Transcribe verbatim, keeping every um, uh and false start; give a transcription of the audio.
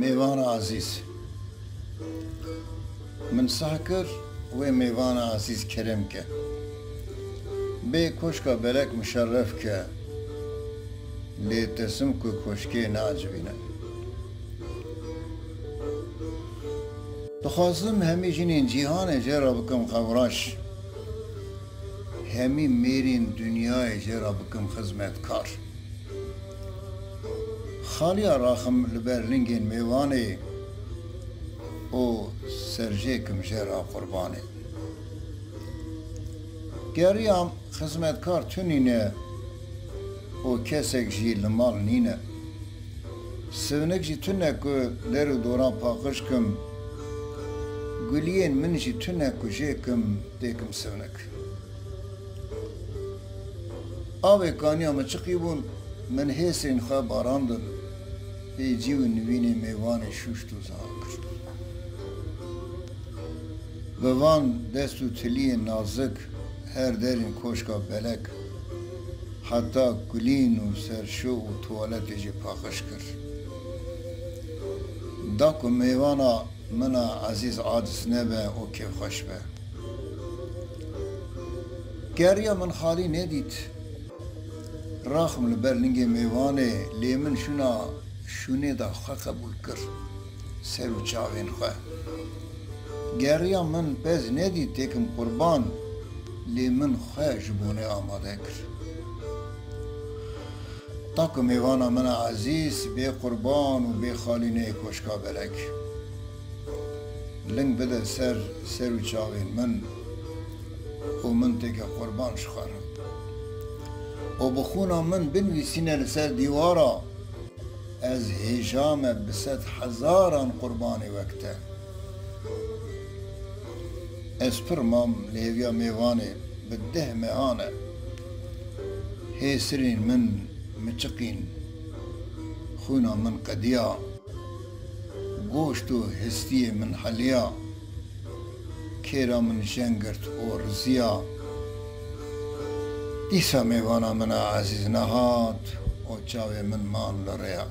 Mêvana ezîz. Min seh kir, wê mêvana ezîz kerem ke. Bê koşka belek muşerref ke. Lê tesim ku koşkê nacivîne. Dixwazim hemî jinên cîhanê jê re bikim qewraş. Hemî mêrên dinyayê jê re bikim xizmetkar. Xaliya raxim li ber lingên mêvanê û serjêkim jê re qurbanê. Geriyam xizmetkar tu nîne û kesek jî li mal nîne. Sivnik jî tune ku der û doran paqij kim, guliyên min jî tune ku jê kim têkim sivnik. Avê kaniya min çiqî bûn, min hêsên xwe barandin, pê cî û nivînê mêvanê şûşt û ziha kir. Bi van dest û tiliyên nazik her derên koşka belek, heta kulîn û serşo û tuwaletê jî paqij kir. Da ku mêvana min a ezîz aciz nebe û kêfxweş be. Geriya min xalî nedît. Raxim li ber lingê mêvanê, lê min şûna şûnê de xwe qebûl kir ser û çavên xwe. Geriya min pez nedît têkim qurban, lê min xwe ji bonê amade kir. Ta ku mêvana min a ezîz bê qurban û bê xalî neyê koşka belek. Ling bide ser, ser û çavên min û min têke qurban ji xwe re. Û bi xûna min binivîsîne li ser dîwara, ez hêja me bi sed hezaran qurbanê wek te. Ez pir mam li hêviya mêvanê bi deh mehan e. Hêsirên min miçiqîn, xûna min qediya. Goşt û hestiyê min heliya, kêra min jengirt û riziya. Dîsa mêvana min a ezîz nehat û çavê min man li rêya.